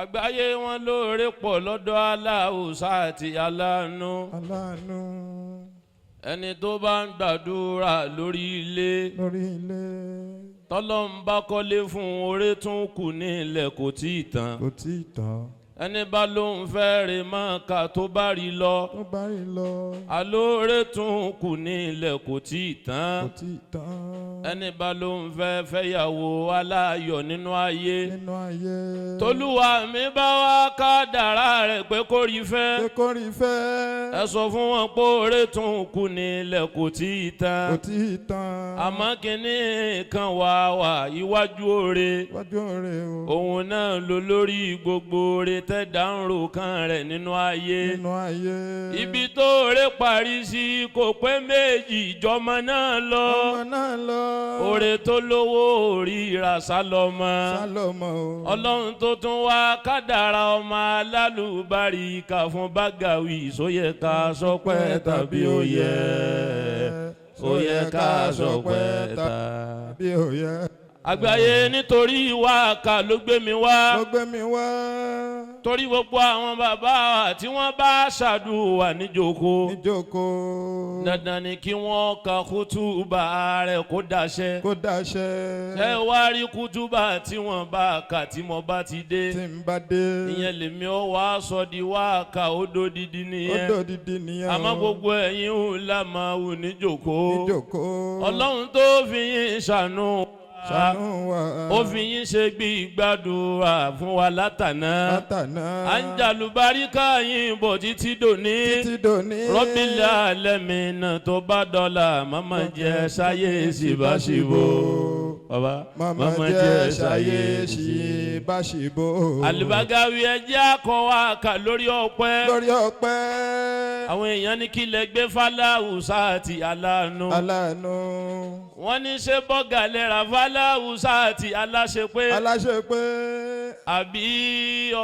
Àgbáyé wọn lóore pọ̀ lọ́dọ̀ Aláùsá àti aláàánú. Aláàánú. Ẹni tó bá ń gbàdúrà lórí ilé, lórí ilé, tọ́lọ́n bá kọ́lé fún, oore tún kù ní ilẹ̀, kò tí ì tán. Kò tí ì tán. Ẹni bá lóun fẹ́ rè Mákà, tó bá rí lọ, tó bá rí lọ, alóore tún kù ní ilẹ̀, kò tí ì tán. Kò tí ì tán. Ẹni bá lóun fẹ́ fẹ́yàwó aláyọ̀ nínú ayé, nínú ayé, tolúwa mi bá wá kádàrá rẹ̀ pé kó rí fẹ́, pé kó rí fẹ́, ẹ sọ fún wọn pé oore tún kù ní ilẹ̀, kò tí ì tán. Kò tí ì tán. Àmọ́ kínní kan wà wà iwájú oore, wájú rẹ̀ o, òun náà ló lórí gbogbo oore tẹ́dá ń ro kan rẹ̀ nínú ayé. Nínú ayé. Ibi tó oore parí sí kò pé méjì, ìjọmọ náà lọ. Ọmọ náà lọ. Oore tó lówó orí ìràsá lọ́mọ. Sálọmọ o. Ọlọ́run tó tún wá kádàrá ọmọ alálùbáríkà fún Bágàwí, sóyẹ ká sọpẹ́ tàbí ó yẹ? Ó yẹ ká sọpẹ́ tàbí ó yẹ? Àgbáyé, nítorí wákà ló gbé mi wá. Ló gbé mi wá. Torí gbogbo àwọn bàbá wa tí wọ́n bá ṣàdúrà níjókòó, níjókòó, dandan ni kí wọ́n ka kútúbà rẹ̀ kó daṣẹ́. Kó dáṣẹ́. Ẹ wá rí kútúbà tí wọ́n bá kà tí mo bá ti dé, tí n bá dé, ìyẹn lèmi ó wá sọ di wákà, ó dódìdí ó nìyẹn. Dòdìdí nìyẹn o. Àmọ́ gbogbo ẹ̀yin ò lámà ò níjókòó, níjókòó, Ọlọ́run tó fi yín ṣàánú wa, ṣàánú wa, ó fi yín ṣe gbígbàdúrà fún wa látàná, látàná, à ń jàlùbáríkà yín bọ̀ títí dòní, títí dòní, Rabbil alamin, tó bá dọ́là, màmá jẹ́ sáyé síbáṣibó. Bàbá, màmá jẹ́ ṣayé síbáṣibó. Àlùbágáwí, ẹjẹ́ akọ wákà lórí ọpẹ́. Lórí ọpẹ́. Àwọn èèyàn ní kí lẹ gbé fáláhùsá àti aláàánú. Aláàánú. Wọ́n ní ṣé bọ́gà lẹ́ra fáláhùsá àti aláṣepé, aláṣẹ pé, àbí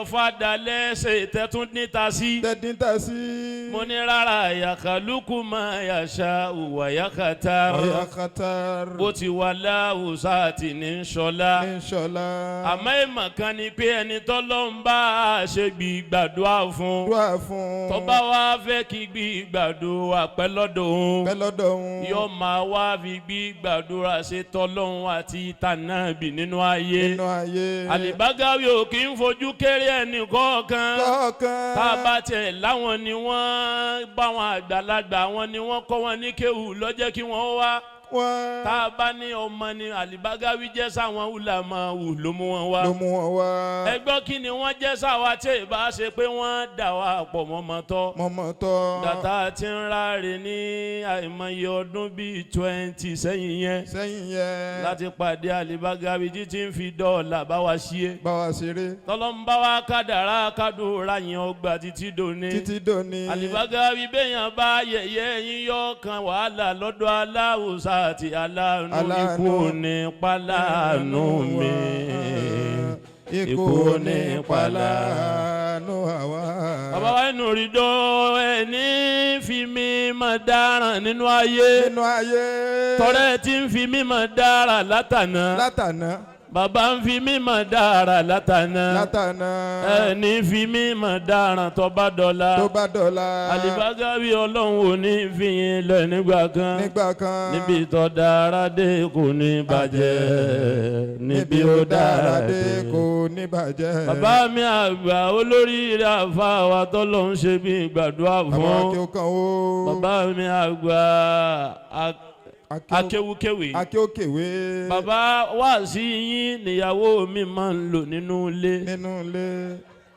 ọ̀fadà lẹ́sẹ̀ tẹ́tún níta sí? Tẹ́díntà sí. Mo ní rárá, يخلق ما يشاء ويختار. ويختار. Bó ti wà láhùsá àti ní ṣọlá. Ní ṣọlá. Àmọ́ ìmọ̀ kan ni pé ẹni tọ́lọ́ ń bá a ṣe gbìgbàdúrà fún, dúà fún, tó bá wá fẹ́ kí gbìgbàdúrà pẹ́ lọ́dọ̀ òun, pẹ́ lọ́dọ̀ òun, yóò máa wá fi gbígbàdúrà ṣe tọ́lọ́hún àti tànàbì nínú ayé. Nínú ayé. Àlìbágáwí ò kì í fojú kéré ẹnì kọ̀ọ̀kan. Kọ̀ọ̀kan. Tá a bá tiẹ̀ láwọn ni wọ́n bá wọn àgbàlagbà, wọn ni wọ́n kọ́ wọn ní kéwù lọ́jẹ́ kí wọ́n wá. Wọ́n tá a bá ní ọmọ ni Àlìbágáwí jẹ́ sáwọn ulama wù ló mú wọn wá. Ló mú wọn wá. Ẹ gbọ́, kí ni wọ́n jẹ́ sáwa tí ì bá ṣe pé wọ́n dà wá pọ̀ mọ́mọ́ tọ́? Mọ̀mọ́ tọ́. Dàtà tí ń ráre ní àìmọye ọdún bíi 20 sẹ́yìn yẹn, sẹ́yìn yẹn, láti pàdé Àlìbágáwí títí ń fi dọ́ọ̀là bá wa ṣí é, bá wa ṣeré, tọ́lọ́mbá wa kádàrá kádùrá yẹn ọgbà títí dòní. Títí dòní. Àlìbágáwí, bẹ́yàn bá yẹ̀yẹ́ yín yọ kan wàhálà lọ́dọ̀ Aláwùsá àti aláàánú. Aláàánú. Ikú ní pàlánù mi, ikú ní pàlánù àwa. Bàbá wa inú rí dọ́, ẹni fi mí mọ̀ dáràn nínú ayé, nínú ayé, tọrẹ tí ń fi mí mọ̀ dára látànà, látàná, bàbá ń fi mí mọ̀ dára látànà, látàná, ẹni fi mí mọ̀ dáràn tó bá dọ̀la, tó bá dọ̀la, Àlìbágáwí, Ọlọ́run ò ní fi yín lẹ̀ nígbà kan. Nígbà kan. Níbi tó dára dé kò ní bàjẹ́, níbi ó dára dé kò ní bàjẹ́. Bàbá mi àgbà, olóríire àfa wa tọ́lọ́ ń ṣe bí gbàdúrà àwọn fún, akéwòkan o. Bàbá mi àgbà akéwúkéwì, akéwòkéwé. Bàbá wá sí yín níyàwó mi máa ń lò nínú ilé. Nínú ilé.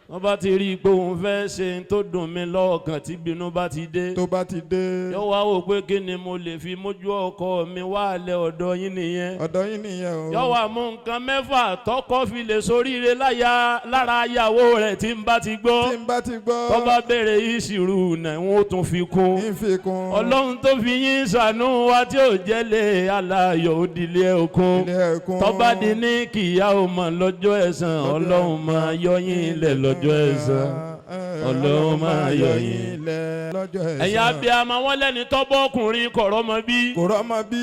Wọ́n bá ti rí i pé òun fẹ́ ṣe tó dùn mí lọ́ọ̀kan, tí bínú bá ti dé, tó bá ti dé, yóò wá wò pé kí ni mo lè fi mójú ọkọ mi wá lẹ ọ̀dọ̀ yín nìyẹn. Ọ̀dọ̀ yín nìyẹn o. Yóò wá mú nǹkan mẹ́fà tọkọ fi lè soríire láyà lára ayàwó rẹ̀ tí ń bá ti gbọ́. Tí n bá ti gbọ́. Tó bá béèrè ìṣirò náà, wọ́n ó tún fi kún. Ń fi kún. Ọlọ́run tó fi yín ṣàánú wa tí ò jẹ́lé aláyọ̀ òdìlé òkun, ilé ẹ̀kún. Tó bá di ní kìyà ó mọ̀ lọ́jọ́ ẹ̀san, Ọlọ́run máa yọ yín lẹ̀ lọ́jọ́ ẹ̀san. Ọlọ́run máa yọ yín lẹ̀ lọ́jọ́ ẹ̀san. Ẹ̀yin abiyamọ, wọn lẹ́ni tó bọ́ ọkùnrin kọ̀rọ̀ mọ bí. Kò rọ́mọ bí.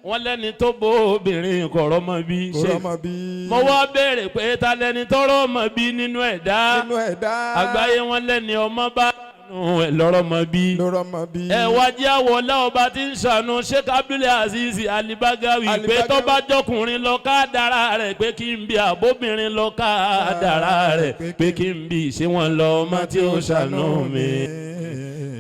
Wọ́n lẹ́ni tó bó obìnrin kọ̀rọ̀ mọ bí. Kò Ṣe rọ́mọ bí. Mo wá béèrè pé ta lẹni tọrọ mọ bí nínú ẹ̀dá nínú ẹ̀dá àgbáyé? Wọn lẹ́ni ọmọ bá nù ẹ̀ lọ́rọ̀ mọ bí. Ló rọ́mọ bí. Ẹ wá jẹ́ àwọlá ọba tí ń ṣàánú, Sheikh Abdul Aziz Alibagawi, pé Alibagawi. tó bá jọkùnrin lọ ká dára rẹ̀ pé kí n bí, àbóbìnrin lọ ká dára rẹ̀ pé kí n bí, ṣé wọ́n lọ ọmọ tí ó ṣàánú mi?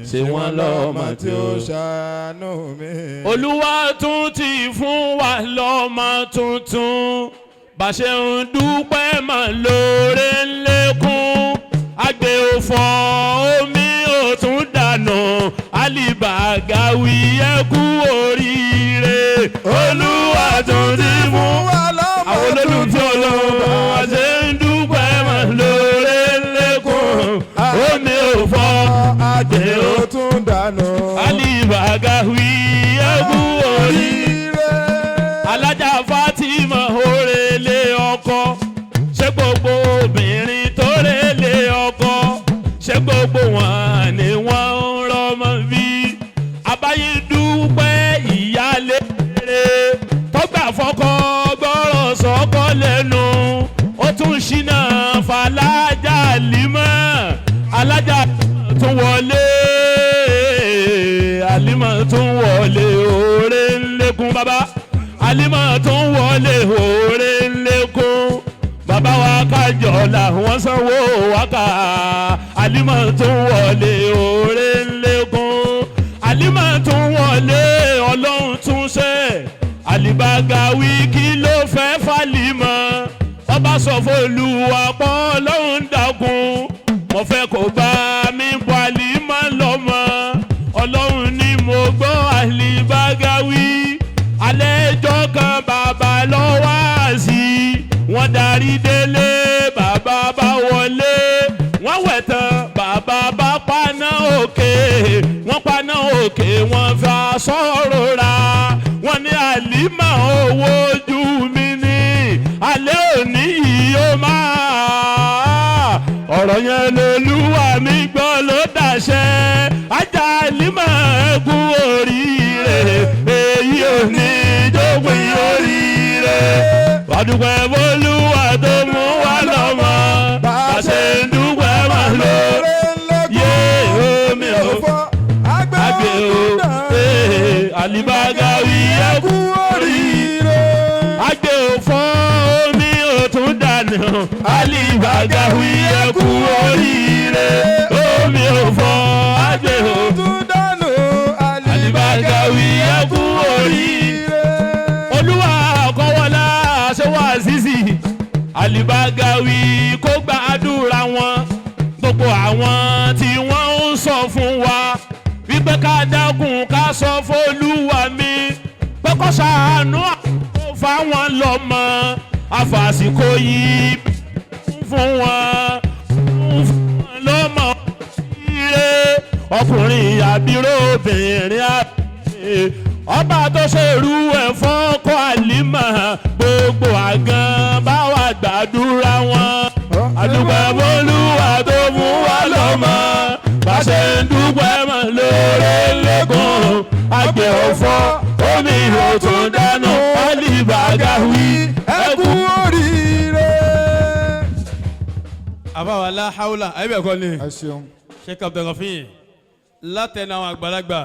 Ṣé wọ́n lọ́mọ tí ó ṣàánú mi? Olúwa tún ti fún wa lọ́mọ tuntun, bá ṣe ń dúpẹ́ mọ̀ lóore ń lékún. Àgbẹ̀ òfò, omi ò tún dànù. Alibagawi, ẹ kú oríire. Olúwa tún ti fún wa lọ́mọ àwọn olólùfẹ́ Ọlọ́run, bá ṣe ń dúpẹ́ mọ̀ lóore ń lékún. Omi òfò, àgbẹ̀ ò tún dànù. Alibagawi, ẹ kú oríire. Alájà Fatima, òrèlé ọkọ. Ṣé gbogbo obìnrin tó rèlé ọkọ, ṣé gbogbo wọn ni wọ́n ń rọmọ bí? Abáyé dúpẹ́, ìyáálé rere tọ́gbà fọkọ, gbọ́rọ̀ sọ́kọ lẹ́nu, ó tún ṣínà fàlájà límọ̀. Alájà tún wọlé, àlímọ̀ tún wọlé, oore ń lékún. Bàbá àlímọ̀ tún wọlé, oore ń lékún. Bàbá wa kájọ làwọn sanwó wákà. Àlímọ̀ tún wọlé, oore ń lékún. Àlímọ̀ tún wọlé, Ọlọ́run tún ṣe. Àlìbágàwí, kí ló fẹ́ fàlímọ̀? Ọba sọ f'Olúwa pọ́, Ọlọ́run dákun, mo fẹ́ kó bá mi bọ́ àlímọ̀ lọ́mọ. Ọlọ́run ní mo gbọ́. Àlìbágàwí, alẹ́ ẹjọ́ kan, bàbá lọ́wọ́ sí wọ́n darí délé. Bàbá bá wọlé, wọ́n wẹ̀ tán, bàbá bá paná òkè. Wọ́n paná òkè, wọ́n fa sọ̀rọ̀ ra. Wọ́n ní àlímà, owó ojú mi ní alẹ́ òní yìí ó máa. Ọ̀rọ̀ yẹn lolúwa mi gbọ́, ló dàṣẹ. Ajá àlímà, ẹkú oríire, èyí ò ní jókòó oríire. Wàdùpẹ́ bólúwa tó mú wa lọ́mọ, bá a ṣe ń dúpẹ́ máa lọ yé omi ò àgbẹ̀ o. Àlìbágàwí, ẹkú oríire. Àgbẹ̀ ò fọ́, omi ò tún dànù. Àlìbágàwí, ẹkú oríire. Omi ò fọ́, àgbẹ̀ ò Àlìbágàwí, ẹkú oríire. Olúwa kọ́wọ́lá ṣé wà sísì Àlìbágàwí, kó gbàdúrà wọn. Gbogbo àwọn tí wọ́n ń sọ fún wa wípé ká dákun, ká sọ f'Olúwa mi pé kó ṣàánú àwọn fáwọn lọ́mọ, àfàsìkò yìí fún wọn, fún wọn lọ́mọ ire, ọkùnrin àbíró, obìnrin àbí. Ọba tó ṣerú ẹ̀ fọ́kọ́ àlímà, gbogbo àgàn bá wà gbàdúrà wọn. Àdúpẹ́ bólúwa tó mú wa lọ́mọ, bá ṣe ń dúpẹ́ mọ́ lóore lẹ́kùn. Àgbẹ̀ òfò, omi ò tún dánú. Àlìbàgàwí, ẹ kú oríire. Àbáwá láhàúlà ayébẹ̀ kọ́ ni. Ẹ ṣeun. Sheikh Abdulrafin, látẹnu àwọn àgbàlagbà,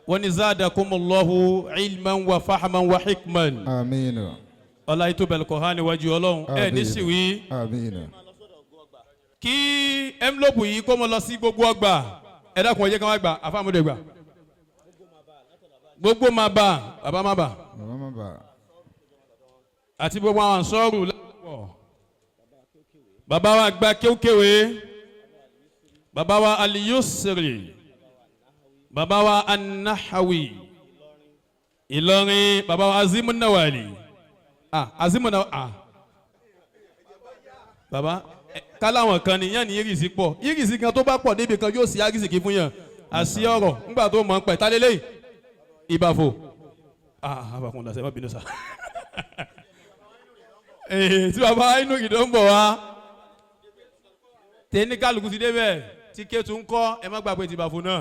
wọ́n ní zadakumullahu ilman wa fahman wa hikman. Àmín. Ọlá ètò bẹ̀lẹ̀kọ̀ hàn níwájú Ọlọ́run ẹ̀ ní síwí. Àmín. Kí envelope yìí kó mọ lọ sí gbogbo ọgbà. Ẹ dákun, ẹ jẹ́ ká wá gbà. Àfàmúdé gbà, gbogbo máa bà, bàbá máa bà. Bàbá má bà. Àti gbogbo àwọn sọ́ọ̀rù lápapọ̀. Bàbá wa gba kéwkéwé, bàbá wa Aliyusri, bàbá wa Anahawi Ìlọrin, bàbá wa Azimu Nawali, ah, Azimu Nawali, ah, bàbá káláwọn kan ní yẹn ní ìrìsì pọ̀. Ìrìsì kan tó bá pọ̀ débi kan yóò sí àrísìkí fún yàn. Àṣì ọ̀rọ̀ ńgbà tó mọ̀ ń pẹ̀ tálélẹ́yìn ìbàfò, ah, àbàkùn làṣẹ má bínú sá. Tí bàbá inú ìdó ń bọ̀ wá tẹ́ni kálukú ti débẹ̀. Tí Kétu ń kọ́, ẹ má gbàgbé ti Ìbàfò náà.